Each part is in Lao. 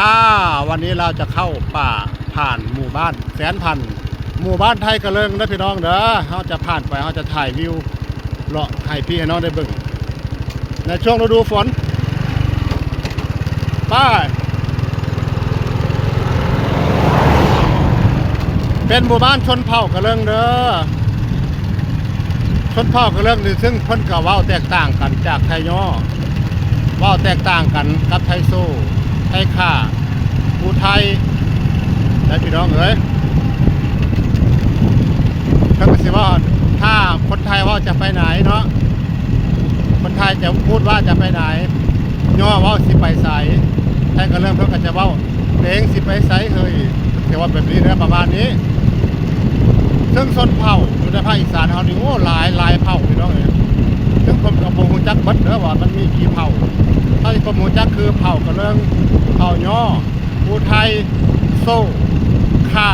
ອ່າ ວັນນີ້ເຮົາຈະເຂົ້າປ່າ ຜ່ານໝູ່ບ້ານແສນພັນ ໝູ່ບ້ານໄທກະເລີງເດີພີ່ນ້ອງເດີ. ເຮົາຈະຜ່ານໄປ ເຮົາຈະຖ່າຍວິວເລາະໃຫ້ພີ່ໃຫ້ນ້ອງໄດ້ເບິ່ງ ໃນຊ່ວງລະດູຝົນ. ໄປ ເປັນໝູ່ບ້ານຊົນເຜົ່າກະເລີງເດີ. ຊົນເຜົ່າກະເລີງນີ້ ຊຶ່ງເພິ່ນກະເວົ້າແຕກຕ່າງກັນຈາກໄທຍໍ້ ເວົ້າແຕກຕ່າງກັນກັບໄທໂຊ ໄທຂ້າ ພູໄທ ໄດ້ພີ່ນ້ອງເອີຍ. ເພິ່ນກະຊິເວົ້າ ຖ້າຄົນໄທເວົ້າຈະໄປໃນເນາະ ຄົນໄທຈະພູດວ່າຈະໄປໃນ ຍໍ້ເວົ້າຊິໄປໃສ ໄທກະເລີງເພິ່ນກະຈະເວົ້າ ເອງຊິໄປໃສເຮີ້ຍ ຈະເວົ້າແບບນີ້ເດີ ປະມານນີ້. ເຊິ່ງຊົນເຜົ່າຢູ່ໃນພາກອີສານເຮົານີ້ ໂອ້ ຫຼາຍ ຫຼາຍເຜົ່າພີ່ນ້ອງເອີຍ. ເຊິ່ງເພິ່ນກະບໍ່ຮູ້ຈັກເບິດເດີວ່າມັນມີກີ່ເຜົ່າ ເທົ່າທີ່ເພິ່ນຮູ້ຈັກຄືເຜົ່າກະເລີງ ເຜົ່າຍໍ້ ພູໄທ ໂຊ ຂ້າ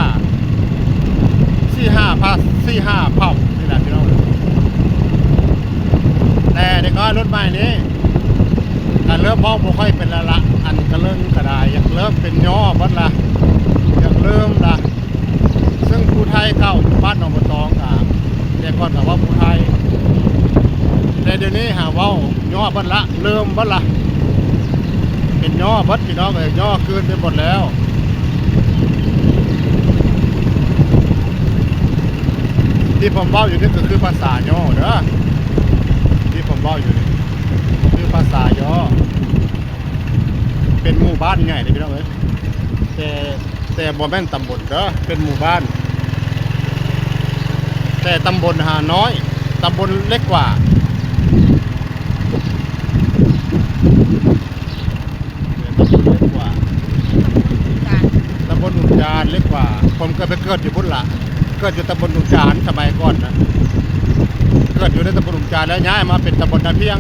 ສີ່ຫ້າພາ ສີ່ຫ້າເຜົ່ານີ້ແຫຼະພີ່ນ້ອງເອີຍ. ແຕ່ເດັກນ້ອຍລຸ້ນໃໝ່ນີ້ກະເລີ່ມເວົ້າບໍ່ຄ່ອຍເປັນແລ້ວລະ ອັນກະເລີງກະດາຍ ຢາກເລີ່ມເປັນຍໍ້ເບິດລະ ຢາກເລີ່ມລະ. ເຊິ່ງຜູ້ໄທເກົ່າຢູ່ບ້ານໜອງບົວຕອງກະ ແຕ່ກ່ອນກະເວົ້າຜູ້ໄທ ແຕ່ດຽວນີ້ຫາເວົ້າຍໍ້ເບິດລະ ເລີ່ມເບິດລະ ເປັນຍໍ້ເບິດພີ່ນ້ອງເອີຍ ຍໍ້ຄືນໄປໝົດແລ້ວ. ທີ່ຜົມເວົ້າຢູ່ນີ້ກະຄືພາສາຍໍ້ເດີ ທີ່ຜົມເວົ້າຢູ່ນີ້ຄືພາສາຍໍ້. ເປັນໝູ່ບ້ານໃຫຍ່ເດ້ພີ່ນ້ອງເອີຍ ແຕ່ ແຕ່ບໍ່ແມ່ນຕຳບົນເດີ ເປັນໝູ່ບ້ານ ແຕ່ຕຳບົນຫານ້ອຍ ຕຳບົນເລັກກວ່າ ຕຳບົນເລັກກວ່າ ຕຳບົນອຸມຈານເລັກກວ່າ. ຜົມກະໄປເກີດຢູ່ພຸ້ນລະ ເກີດຢູ່ຕຳບົນອຸມຈານສະໄໝກ່ອນນະ ເກີດຢູ່ໃນຕຳບົນອຸມຈານ ແລ້ວຍ້າຍມາເປັນຕຳບົນນາພຽງ.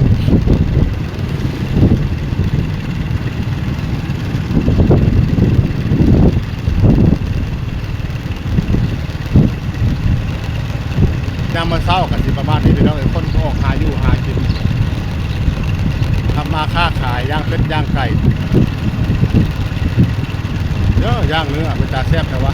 ຍາມມື້ເຊົ້າກະຊິປະມານນີ້ພີ່ນ້ອງເອີຍ ຄົນອອກຫາຢູ່ຫາກິນ ທຳມາຄ້າຂາຍ ຍ່າງເປັດຍ່າງໄກ່ເດີ ຍ່າງເນື້ອເປັນຕາແຊບແທ້ວະ.